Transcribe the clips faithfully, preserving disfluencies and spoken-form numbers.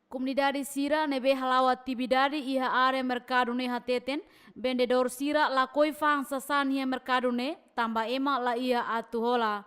Komunidade sira ne'ebé hala'o atividade iha área merkadu ne'e hateten, vendedór sira lakohi fa'an sasán iha merkadu ne'e, tanba ema la iha atu hola.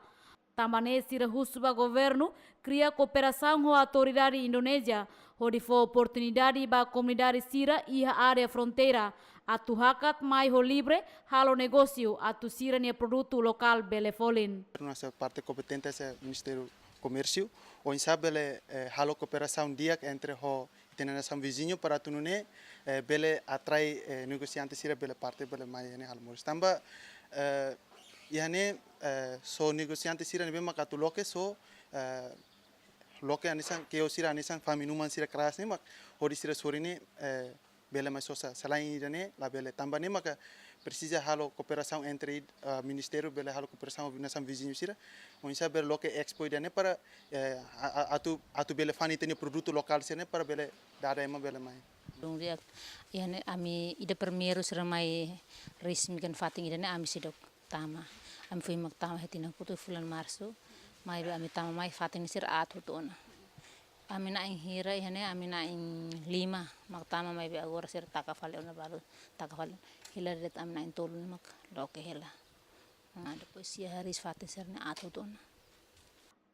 Tanba ne'e sira husu ba governu kria kooperasaun ho autoridade Indonézia, hodi fó oportunidade ba komunidade sira iha área fronteira atu hakat mai ho livre halo negósiu atu sira-nia produtu lokál bele folin. Nossa parte kompetente é Ministériu Komérsiu, oinsá bele, eh, halo kooperasaun di'ak entre ho ita-nia nasaun viziñu para atu nune'e, eh, bele atrai, eh, negosiante sira bele parte bele mai iha ne'e halo moris. Tanba, eh, iha ne'e, eh, só negosiante sira ne'ebé maka atu loke só, eh, loke hanesan kios sira hanesan fami-numan sira keras ne'e mak hodi sira sorin ne'e, eh, bele mai sosa. Selain ida-ne'e labele, tanba ne'e maka presiza halo kooperasaun entre, eh, ministériu bele halo kooperasaun ho nasaun viziñu sira. Oinsá bele loke expo ida-ne'e para, eh, a, a, atu, atu bele fa'an ita-nia produtu lokál sira-ne'e para bele dada ema bele mai. Dong dia, iha ne'e ami ida primeiru sira mai resmi kan fatin ida-ne'e ami seidauk tama. Ami foin mak tama iha tinan kotuk fulan Marsu. Maibé ami tama mai fatin sira aat hotu ona. Ami na'in hira iha ne'e, ami na'in lima mak tama, maibé agora sira taka fali ona balu, taka fali. Hela de'it ami na'in tolu ne'e mak loke hela. Ah, depois iha hariis fatin sira-ne'e aat hotu ona.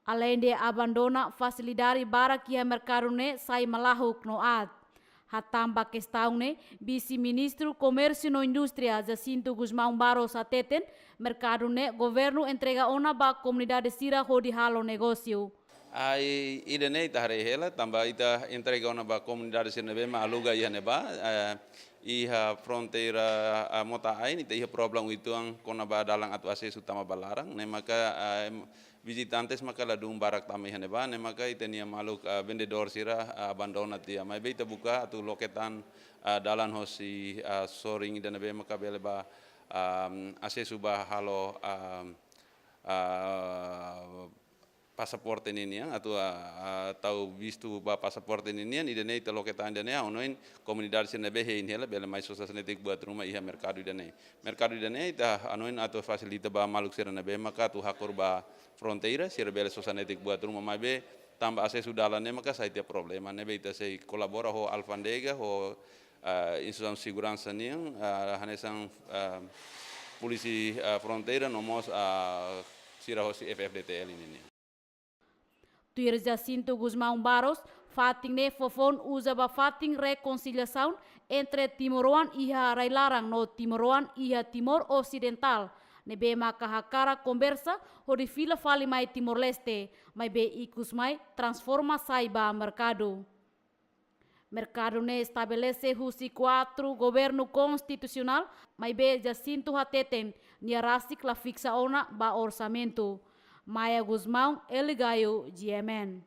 Aleinde abandona, fasilidade barak iha merkadu ne'e sai malahuk no aat. Hatán ba kestaun ne'e, Vise-Ministru Komérsiu no Indústria, Jacinto Gusmão Barros hateten, merkadu ne'e governu entrega ona ba komunidade sira hodi halo negósiu. Ai, ida-ne'e ita haree hela, tanba ita entrega ona ba komunidade sira ne'ebé mak aluga iha ne'ebá, eh, iha fronteira, ah, Mota-Ain, ita iha problema uitoan kona-ba dalan atu asesu tama ba laran, ne'e maka, ah, em, vizitantes maka ladún barak tama iha ne'ebá, ne'e maka ita-nia maluk, ah, vendedór sira, ah, abandona tiha. Maibé ita buka atu loke tan, ah, dalan hosi, ah, sorin ida ne'ebé maka bele ba, ah, asesu ba halo, ah, ah, pasaporte ninian, atu, ah, ah, tau vistu ba pasaporte ninian, ida-ne'e ita loke tan ida-ne'e, ha'u hanoin komunidade sira ne'ebé hein hela, bele mai sosa sasán netik buat ruma iha merkadu ida-ne'e. Merkadu ida-ne'e ita hanoin atu fasilita ba maluk sira ne'ebé maka atu hakor ba fronteira, sira bele sosa netik buat ruma, maibé tanba asesu dalan ne'e maka sai tiha problema, ne'ebé ita sei kolabora ho alfándega, ho, ah, instituisaun seguransa nian, ah, hanesan, ah, polísia, ah, fronteira, no mós, ah, sira hosi F F D T L ninian. Tuir Jacinto Gusmão Barros, fatin ne'e foufoun uza ba fatin rekonsiliasaun entre timoroan iha rai-laran no timoroan iha Timor Osidentál, ne'ebé maka hakarak konversa hodi fila fali mai Timor-Leste, maibé ikus mai transforma sai ba merkadu. Merkadu ne'e estabelese husi kuadru governu konstitusionál, maibé Jacinto hateten nia rasik la fiksa ona ba orsamentu. Maia Gusmão, Eli Gayo, G M N.